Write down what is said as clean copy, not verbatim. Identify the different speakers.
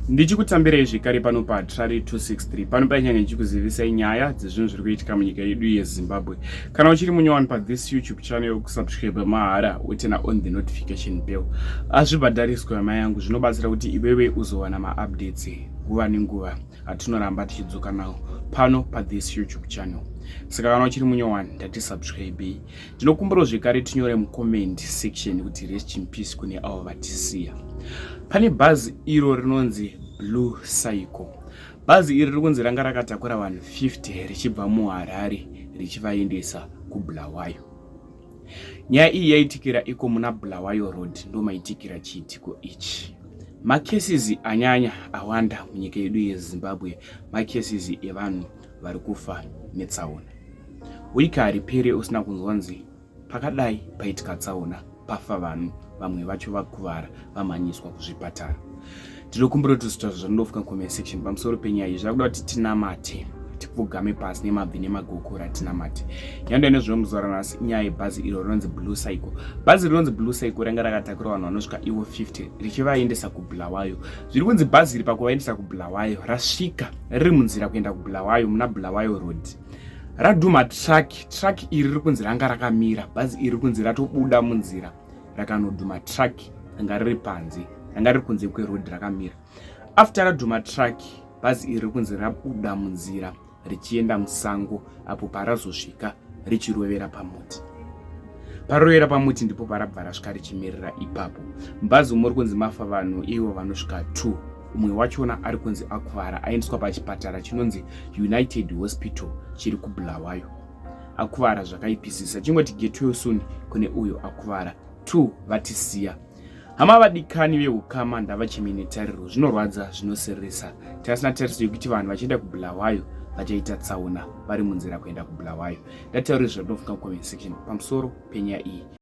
Speaker 1: Ndichikutambirai zvekare pano paTrari 263 pano painyanya ndichikuzivisai nyaya dzezvinhu zviri kuitika munyika yedu yeZimbabwe. Kana uchiri munyowani pathis YouTube channel, kusubscribe mahara wotena on the notification bell. Azvibhadhariswe hama yangu, zvinobatsira kuti iwewe uzowana maupdates nguva nenguva atinoramba tichidzoka nawo pano pathis YouTube channel. Saka kana uchiri munyowani, ndati subscribe. Ndinokumbirawo zvekare tinyore mucomment section kuti rest in peace kune avo vatisiya. Pane bhazi iro rinonzi Blue Cycle. Bhazi iri riri kunzi ranga rakatakura vanhu 50 richibva muHarare richivaendesa kuBulawayo. Nyaya iyi yaitikira iko muna Bulawayo Road, ndomaitikira chiitiko ichi. Macases anyanya awanda munyika yedu yeZimbabwe, macases evanhu vari kufa netsaona. Wiki haripere usina kunzwa nzi pakadai paitika tsaona, pafa vanhu, vamwe vacho vakuvara, vamhanyiswa kuzvipatara. Ndinokumbira kuti zvitauro zvandofuka comment section pamusoro penyaya iyi. Zvakuda kuti tinamate, tipfugame pasi nemabvi nemagokora tinamate. Nyaya nezvinomuzuva ranhasi inyaya yebhazi iro rinonzi Blue Cycle. Bhazi rinonzi Blue Cycle ranga rakatakura vanhu vanosvika ivo 50 richivaendesa kuBulawayo. Zviri kunzi bhazi iri pakuvaendesa kuBulawayo rasvika riri munzira kuenda kuBulawayo muna Bulawayo Road, radhuma truck. Truck iri riri kunzi ranga rakamira. Bhazi iri riri kunzi ratobuda munzira rakanodhuma truck ranga riri panze, ranga riri kunze kweroad rakamira. After radhuma truck, bhazi iri riri kunzi rabuda munzira richienda musango, apo parazosvika richirovera pamuti. Parovera pamuti ndipo parabva rasvika richimirira ipapo. Mubhazi umo uri kunzi mafa vanhu ivo vanosvika 2. Umwe wachona ari kunzi akuvara, aendeswa pachipatara chinonzi United Hospital chiri kuBulawayo. Akuvara zvakaipisisa. Chingoti get well soon kune uyo akuvara. 2 vatisiya. Hama, vadikani veukama, ndavacheme netariro. Zvinorwadza, zvinosiririsa. Tasina tariso yekuti vanhu vachienda kuBulawayo vachaita tsaona vari munzira kuenda kuBulawayo. Ndataurire zvandinofunga mucomment section pamusoro penyaya iyi.